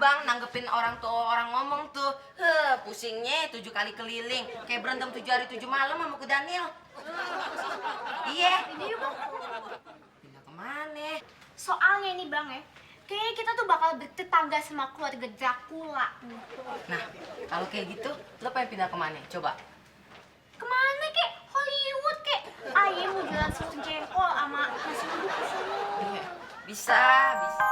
Abang nanggepin orang tuh orang ngomong tuh, pusingnya 7 kali keliling, kayak berantem 7 hari 7 malam sama ku Daniel. Iya. Pindah yuk, Bang. Pindah kemana? Soalnya nih, Bang ya, kayaknya kita tuh bakal tetangga sama keluarga Dracula. Nah, kalau kayak gitu, lo pengen pindah kemana? Coba. Kemana kek? Hollywood kek? Ayo mau jualan susu jengkol sama nasi uduk di sana. Iya. Bisa, bisa.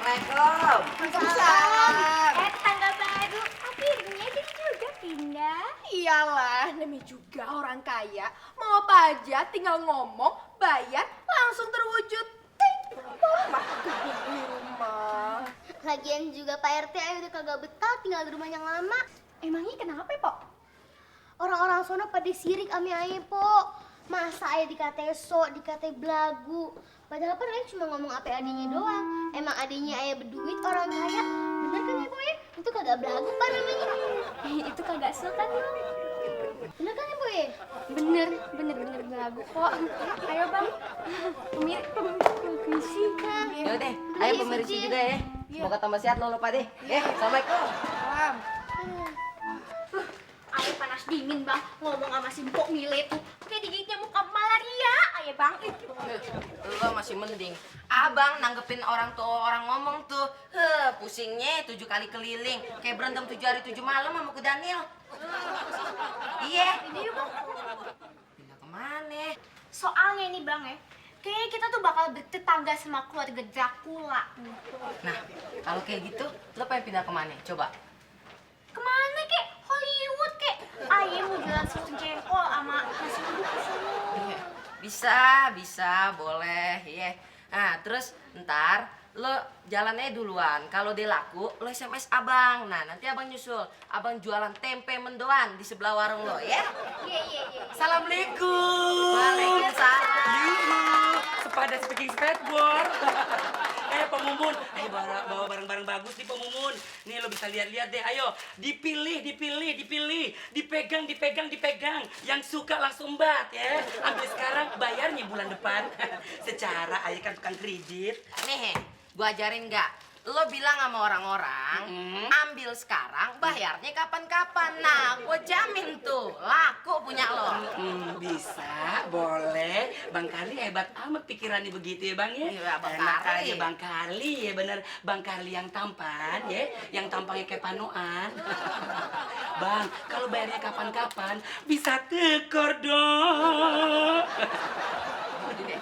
Assalamualaikum. Waalaikumsalam. Tetangga baru, akhirnya jadi juga pindah. Iyalah, namanya juga orang kaya. Mau apa aja tinggal ngomong, bayar, langsung terwujud. Ting, mah gedung di rumah. Lagian juga Pak RT ayo udah kagak betah tinggal di rumah yang lama. Emangnya kenapa, Pok? Orang-orang sono pada sirik ame aye, Po. Masa aye dikatain sok, dikatain belagu. Padahal kan aye cuma ngomong apa adanya doang. Emang adanya aye berduit orang kaya. Bener kan ya, Po ya? Itu kagak belagu Pak namanya. Itu kagak sok kan, Bang? Bener kan ya, Po ya? Bener belagu kok. Ayo, Bang. Permisi. Ya deh, ayo pemirsa juga ya. Semoga tambah sehat lo Pak deh. Assalamualaikum. Salam. Ayo panas dingin, Bang. Ngomong sama si Mpok Mile tuh. Kayak digigit nyamuk malaria. Ayo, Bang. Lo masih mending. Abang nanggepin orang tuh orang ngomong tuh, pusingnya 7 kali keliling, kayak berantem 7 hari 7 malam sama ku Daniel. Iya. Pindah yuk, Bang. Pindah kemana? Soalnya nih, Bang ya, kayaknya kita tuh bakal tetangga sama keluarga Dracula. Nah, kalau kayak gitu, lo pengen pindah kemana? Coba. Kemana kek? Hollywood kek? Ayo mau jualan susu jengkol sama nasi uduk di sana. Iya. Bisa, boleh, iya. Nah, terus ntar lo jalannya duluan. Kalau dia laku, lo SMS abang. Nah, nanti abang nyusul. Abang jualan tempe mendoan di sebelah warung lo, ya? Iya. Assalamualaikum. Waalaikumsalam. Sepada speaking skateboard. Pak Mumun, ayo bawa barang-barang bagus nih Pak Mumun. Nih lo bisa lihat-lihat deh, ayo dipilih, dipegang. Yang suka langsung bat ya. Ambil sekarang, bayarnya bulan depan. Secara ayah kan tukang kredit. Nih, gua ajarin nggak? Lo bilang sama orang-orang, ambil sekarang, bayarnya kapan-kapan. Nah, gua jamin tuh, laku punya lo. Bisa, boleh. Bang Karli hebat amat pikirannya begitu ya Bang ya. Iya, Bang Enak Karli. aja Bang Karli ya bener. Bang Karli yang tampan ya, yang tampangnya kayak panoan. Bang, kalau bayarnya kapan-kapan, bisa tekor dong. Udah deh,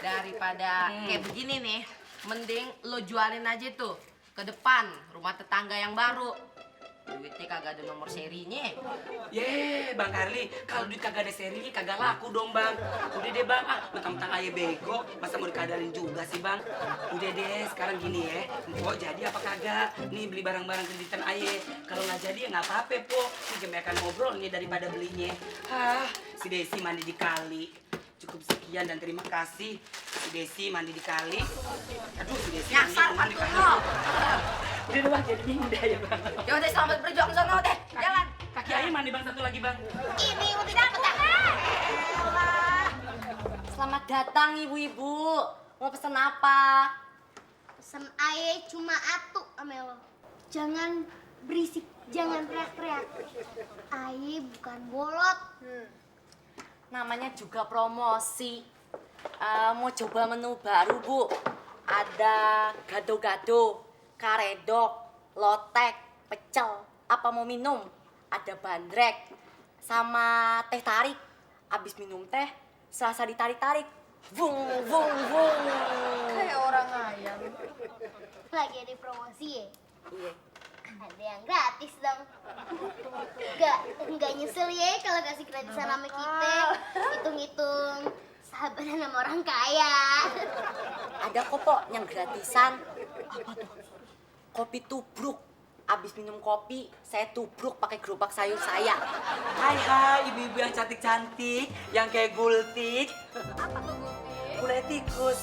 daripada kayak begini nih, mending lo jualin aja tuh ke depan rumah tetangga yang baru. Duitnya kagak ada nomor serinya. Bang Karli, kalau duit kagak ada serinya kagak laku dong Bang. Udah deh Bang, mentang-mentang ayah bego, masa mau dikadarin juga sih Bang. Udah deh, sekarang gini ya, Mpok jadi apa kagak? Nih beli barang-barang kreditan ayah. Kalau nggak jadi ya nggak apa-apa Pok. Ini kebanyakan ngobrol nih daripada belinya. Si Desi mandi di kali. Cukup sekian dan terima kasih. Si Desi mandi di kali. Aduh, si Desi Nyasar mandi di pantun kali. lo. Udah deh Bang, jadi udah ya Bang. Yaudah, selamat berjuang sono deh, jalan. Kaki ayah mandi Bang, satu lagi Bang. Ini udah dapet dah. Selamat datang ibu-ibu. Mau pesen apa? Pesen aye cuma atu ame lo. Jangan berisik, jangan teriak-teriak. Aye bukan bolot. Namanya juga promosi. Mau coba menu baru, Bu. Ada gado-gado, karedok, lotek, pecel. Apa mau minum? Ada bandrek, sama teh tarik. Abis minum teh, serasa ditarik-tarik. Vung. Kayak orang ayam. Lagi ada promosi ya? Iya. Ada yang gratis dong. Enggak nyesel ya kalau kasih gratisan sama kita. Hitung-hitung sahabatan sama orang kaya. Ada kok, Pok, yang gratisan. Apa tuh? Kopi tubruk. Abis minum kopi, saya tubruk pakai gerobak sayur saya. Hai ibu-ibu yang cantik-cantik, yang kayak gultik. Apa tuh, Gultik? Gulai tikus.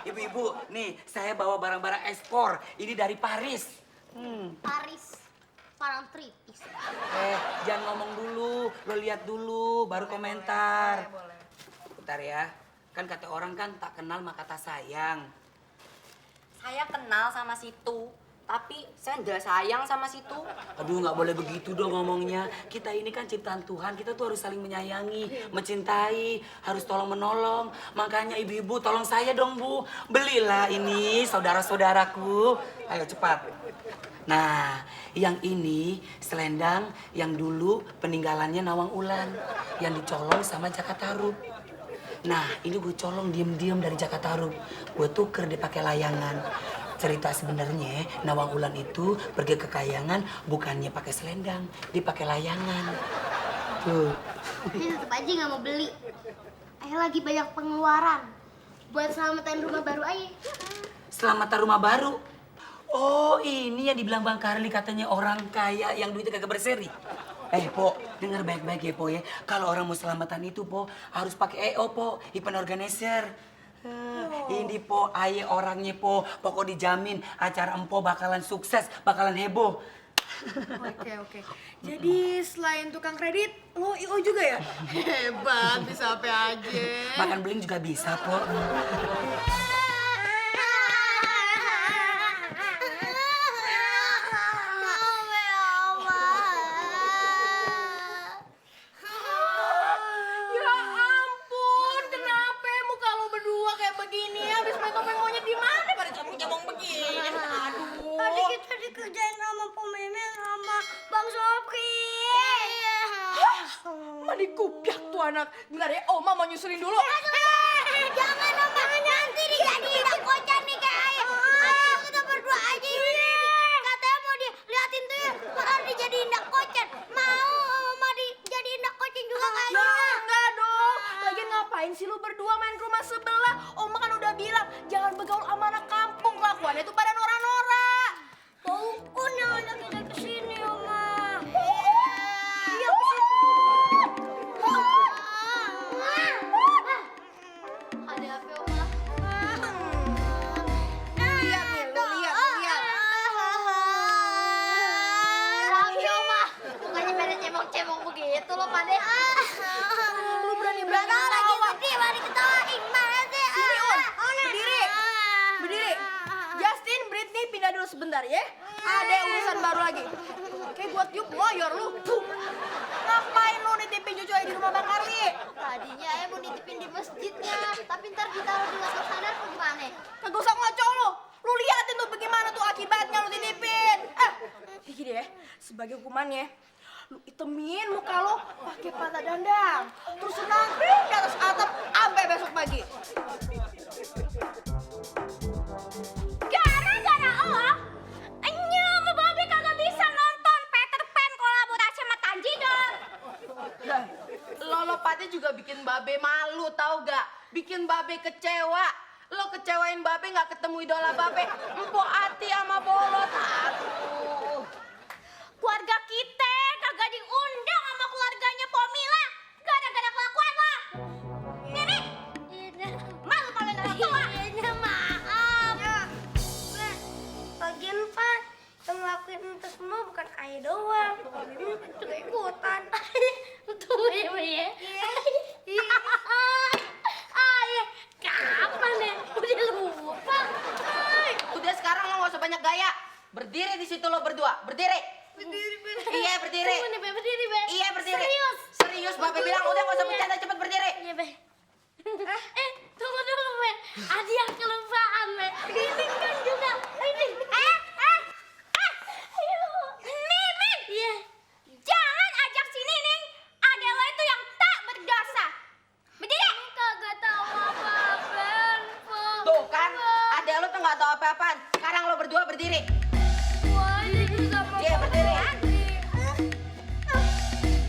Ibu-ibu, nih saya bawa barang-barang ekspor. Ini dari Paris. Paris, Parangtritis. Jangan ngomong dulu, lo lihat dulu, baru komentar. bentar ya. Kan kata orang kan tak kenal maka tak sayang. Saya kenal sama situ, tapi saya nggak sayang sama situ. Aduh, nggak boleh begitu dong ngomongnya. Kita ini kan ciptaan Tuhan, kita tuh harus saling menyayangi, mencintai, harus tolong menolong. Makanya ibu-ibu tolong saya dong Bu, belilah ini saudara-saudaraku. Ayo cepat. Nah, yang ini selendang yang dulu peninggalannya Nawang Ulan, yang dicolong sama Jaka Tarub. Nah, ini gue colong diem-diem dari Jaka Tarub. Gue tuker dia pakai layangan. Cerita sebenarnya Nawang Ulan itu pergi ke kayangan bukannya pakai selendang, dia pakai layangan. Tuh. Tapi tetep aja nggak mau beli. Ayah lagi banyak pengeluaran buat selamatan rumah baru Ayah. Selamatan rumah baru. Oh, ini yang dibilang Bang Karli katanya orang kaya yang duitnya kagak berseri. Po, denger baik-baik ya, Po ya. Kalau orang mau selamatan itu, Po, harus pakai EO, Po, event organizer. Ini, Po, aye orangnya, Po. Pokok dijamin acara empo bakalan sukses, bakalan heboh. Oke. Jadi selain tukang kredit, lo IO juga ya? Hebat, bisa apa aja. Makan beling juga bisa, Po. Ya ampun, kenapa muka lo berdua kayak begini? Habis main monyet di mana pada jambung-jambung begini? Aduh. Tadi kita dikerjain sama Pak Memeng sama Bang Sopi. Ma dikupiak tuh anak. Bentar ya, Oma mau nyusulin dulu. Jangan Oma, nanti dijadiin kocan nih kayak Ayah. Ayo kita berdua aja ini. Katanya mau diliatin tuh ya, bakal dijadiin kocan. Mau Oma dijadiin kocan juga kayak Ya gitu. enggak dong. Lagian ngapain sih lu berdua main ke rumah sebelah? Oma kan udah bilang jangan bergaul sama anak kampung. Kelakuannya tuh pada norak-norak. Bauku nyala kita kesini Oma. Iya kesini. Ada apa Oma? Lihat nih, lu lihat. Tapi Oma, bukannya pada cemong-cemong begitu loh Pade. Lu berani-berani lagi ketawa. sedih, mari ketawain. Mana sih? Sini, Un. Berdiri. Justin, Britney pindah dulu sebentar ya. Ada urusan baru lagi. Kayak gua tiup lawyer lu. Puh. Ngapain lu nitipin cucu aja di rumah Bang Karli? Tadinya Ayah mau nitipin di masjidnya, tapi ntar ditaruh di laptop sadar apa gimana? Kagak usah ngaco lu. Lu liatin tuh bagaimana tuh akibatnya lu titipin. Gini ya, sebagai hukumannya, lu itemin muka lu pakai pata dandang. Terus senang di atas atap sampai besok pagi. Gara-gara lo, Enya sama Babe kagak bisa nonton Peter Pan kolaborasi sama Tanji dong. Lo Pade juga bikin Babe malu, tau gak? Bikin Babe kecewa. Lo kecewain Babe gak ketemu idola Babe. Empok Ati sama Bolot. Aduh. Keluarga kita kagak diundang sama keluarganya Pomila. Gara-gara kelakuan lo. Nenek, malu kalau orang tua. Iya, maaf. Bagian Pak, yang ngelakuin itu semua bukan Ayah doang. Juga ikutan. Tuh ya. Ayah, kapan ya? Udah lupa. Udah sekarang lo gak usah banyak gaya. Berdiri di situ lo berdua. Berdiri. Iya berdiri. Tunggu nih, Be, berdiri, Be. Iya berdiri. Serius. Serius Babe bilang udah gak usah bercanda, cepet berdiri. Iya, Be. Tunggu dulu, Be. Ada yang kelupaan, Be. Ini kan juga. Ini. Mimin, Iya. jangan ajak si Nining. Adek lo itu yang tak berdosa. Berdiri. Kagak tahu apa-apa, Po. Tuh kan, adek lo tuh gak tahu apa-apaan. Sekarang lo berdua berdiri. Wah, ini sama Iya berdiri.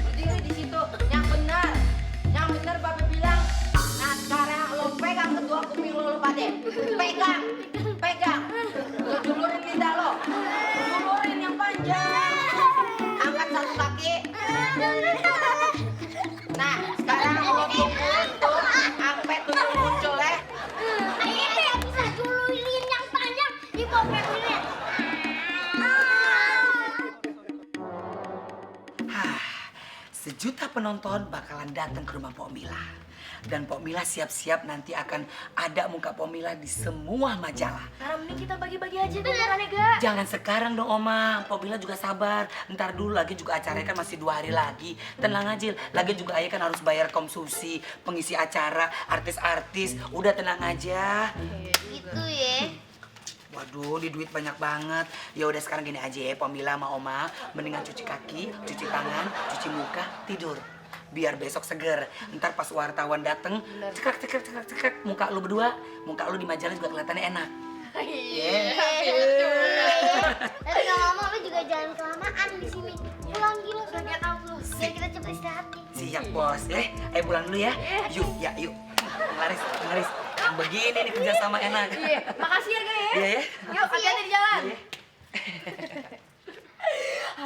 Berdiri di situ. Yang benar. Yang benar Babe bilang. Nah sekarang lo pegang kedua kuping lo Pade. Pegang. Pegang. Lo julurin lidah lo. Julurin yang panjang. Angkat satu kaki. Nah sekarang lo tungguin tuh sampai tuyul muncul ya. Ayah nggak bisa duluin yang panjang di bawah ini. Sejuta penonton bakalan datang ke rumah Pok Mila. Dan Pok Mila siap-siap nanti akan ada muka Pok Mila di semua majalah. Karena mending kita bagi-bagi aja keuntungannya, Ga. Jangan sekarang dong Oma, Pok Mila juga sabar. Ntar dulu lagi juga acaranya kan masih 2 hari lagi. Tenang aja, lagi juga ayah kan harus bayar komsusi, pengisi acara, artis-artis. Udah tenang aja. Gitu ya. Waduh, di duit banyak banget. Ya udah sekarang gini aja ya, Pok Mila sama Oma, mendingan cuci kaki, cuci tangan, cuci muka, tidur. Biar besok seger. Ntar pas wartawan dateng, cekak, muka lu berdua, muka lu di majalah juga kelihatannya enak. Tapi ngomong lu juga jangan kelamaan di sini. Pulang gila kaget aku. Biar kita cepet istirahat nih. Siap bos, ayo pulang dulu ya. Yuk, yuk. Laris. Begini nih kerja sama enak. Iya, makasih ya, Ga ya. Iya ya. Yuk, hati-hati di jalan. Iya.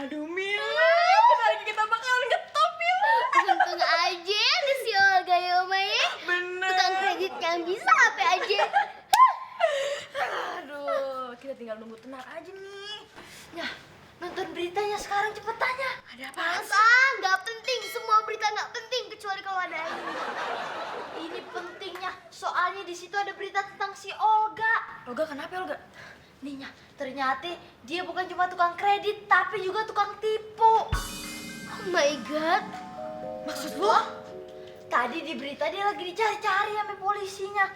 Aduh, Mila, bentar lagi kita bakalan ngetop, Mila. Untung aja ada si Olga ya Oma ya. Bener. Tukang kredit yang bisa apa aja. Aduh, kita tinggal nunggu tenang aja nih. Ya, nonton beritanya sekarang cepetan ya. Ada apa? Masa nggak penting, semua berita nggak penting kecuali kalau ada ini. Ini pentingnya, soalnya di situ ada berita tentang si Olga. Olga kenapa Olga? Nih, Nya, ternyata dia bukan cuma tukang kredit, tapi juga tukang tipu. Oh my god. Maksud lu? Tadi di berita dia lagi dicari-cari sama polisinya.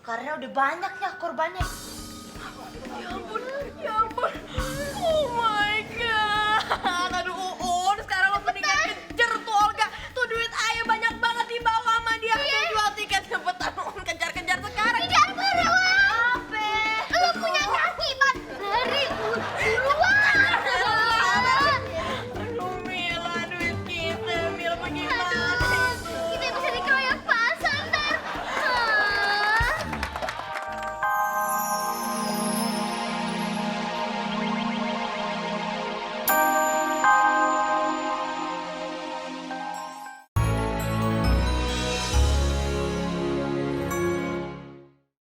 Karena udah banyaknya korbannya. Ya ampun. Oh my god. Aduh,